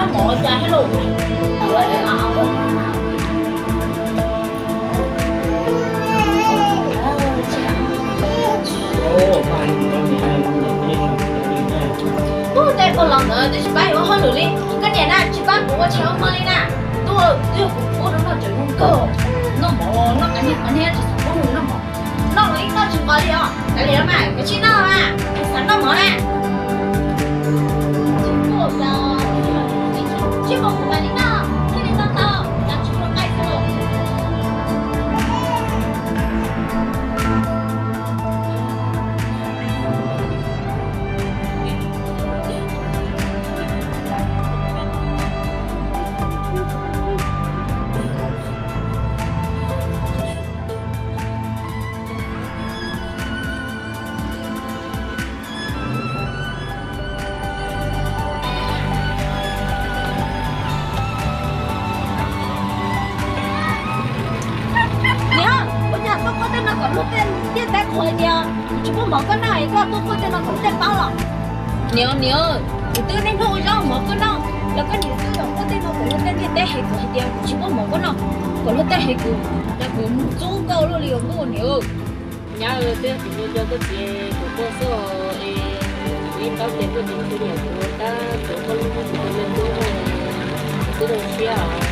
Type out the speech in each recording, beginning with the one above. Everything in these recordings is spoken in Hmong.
Mov cas thiab lauj? Ub, tej pog laus ntawd twb tsis pab yuav ua hauj lwm li. Koj niam na, tsis pab kuv ua tshais ua hmo li na. Tuaj twb yog kuv pub rau noj tseem zoo kawg. Noj mov los noj qab niag qab niag tsis xav pub noj mov. Noj los yeej noj tsis nqos li os. Kav liam los mas, kav tsij noj mas, xav noj mov na. Tsis pub kuv mam li noj, thiaj li tau tau, kav tsij ua qaij xwb. Niam, ua cas koj muab tej no kom luag tej ntiaj teb qhuas tias kuv tsis pub mov koj noj es koj tuaj muab tej no kom luag tej paub los? Niam, niam, kuv twb niaj hnub ua zaub mov koj noj los koj niam twb los muab tej no kom luag tej ntiaj teb hais kuv hais tias kuv tsis pub mov koj noj, kom luag tej hais kuv tias kuv mus txub koj luaj li os niam. Nyab, twb yog kuv nco nco koj ces kuv tuaj xwb es kuv yeej paub tias koj tseem txom nyem kuv tab txawm koj lub hnub kuv tus me tub twb zoo siab os.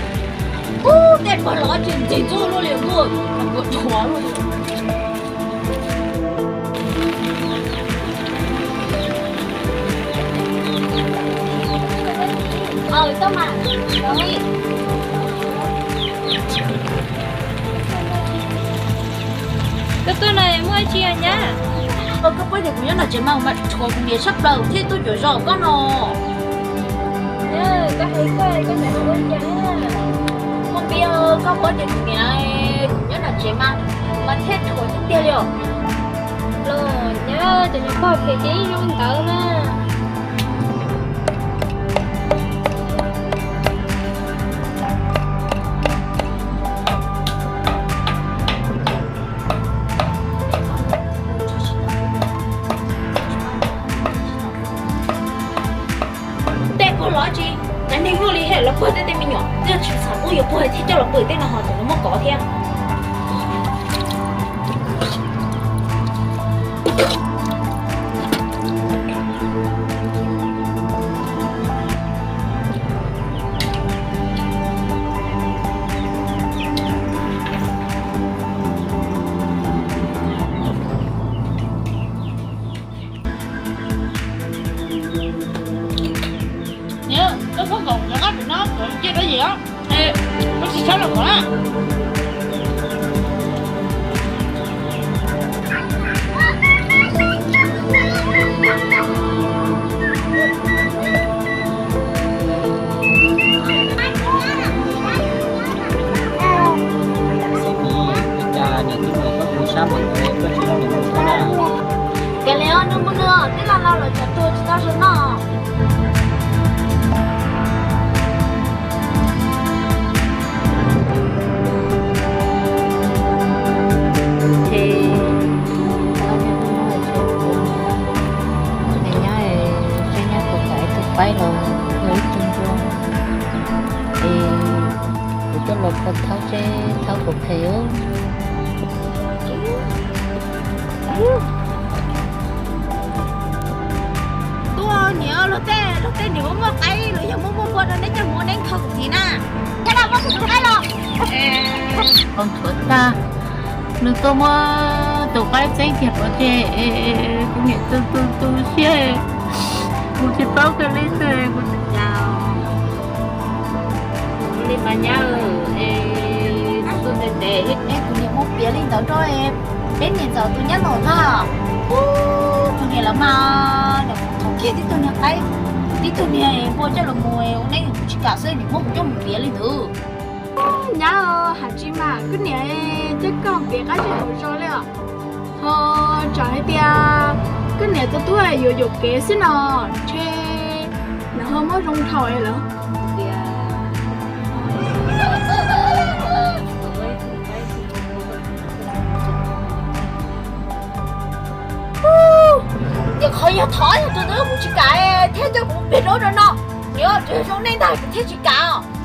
Ub, tej pog laus tsis ntxim ntxub luaj li os, kuv dhuav luaj li. Koj tuaj no muaj tsi nyab? Koj paub tias kuv nyob nram tsev mas mas thuam kuv niam sab plaws thiaj tuaj cuam zos koj no. Koj hais koj, koj niam ua cas? Muaj npias, koj paub tias kuv niam, kuv nyob nram tsev mas mas thiaj thuam tiag tiag li os. Los nyab, ces nws pog phem ces ib zoo ntawd na. Tej pog los tsis, nqa neeg luaj li los puag tej tej me nyuam, twb tsis xav pub yuav puag thiaj coj los pw tej no ho tseem muab kov thiab. Niam, koj txhob nkaum rov qab pem no, kom cia rau yim os. Koj tsis txhob los kom na. Ua cas niam tij muam koj tus sab npaum li koj tsis los nrog kuv tham na? Kav liam, nws mus nws, tij laug laus lawm tsam tuag tsis tau zoo noj. Ces tau niag hnub no ces kuv niam nyab es peb nyab kuv tau ib tug qaib los yog ib tug ntsuag es kuv coj los kho thaub seb thaub puas phem. Tuaj niam, luag tej, luag tej niam muaj muaj qaib los yog muaj muaj npua rau neb coj mus ua neb kho kuv txiv na. Yog los muab kuv tus qaib los. Qhov nthuav tag, nws tuaj muab tus qaib txeeb kiag pov tseg, kuv niam tu tu tu siab, kuv tsis paub kiag li xwb, kuv tsis cas li mas nyab, es tuaj ntev ntev, es kuv niam muab piav li ntawd rau peb niam ntxawm tus nyab laus na. Ub, tus niam lawv mas nws thov kiag tib tug niag qaib, tib tug niag npua coj los mus ua neb, kuv tsis kam xwb, nws muab kuv coj mus piav li ntawd. Nyab, hais tsis mas koj niam coj koj piav qab zej hauv zos li os. Ho tsam hais tias koj niam tus tub yuam yuam kev xwb no, ntshe nws ho muab zoo dhau lawm. Ces qhov yog thov yog tus twg kuv tsis kam thiab coj kuv pem rau no. Yog zoo nej ntag kuv thiaj tsis kam.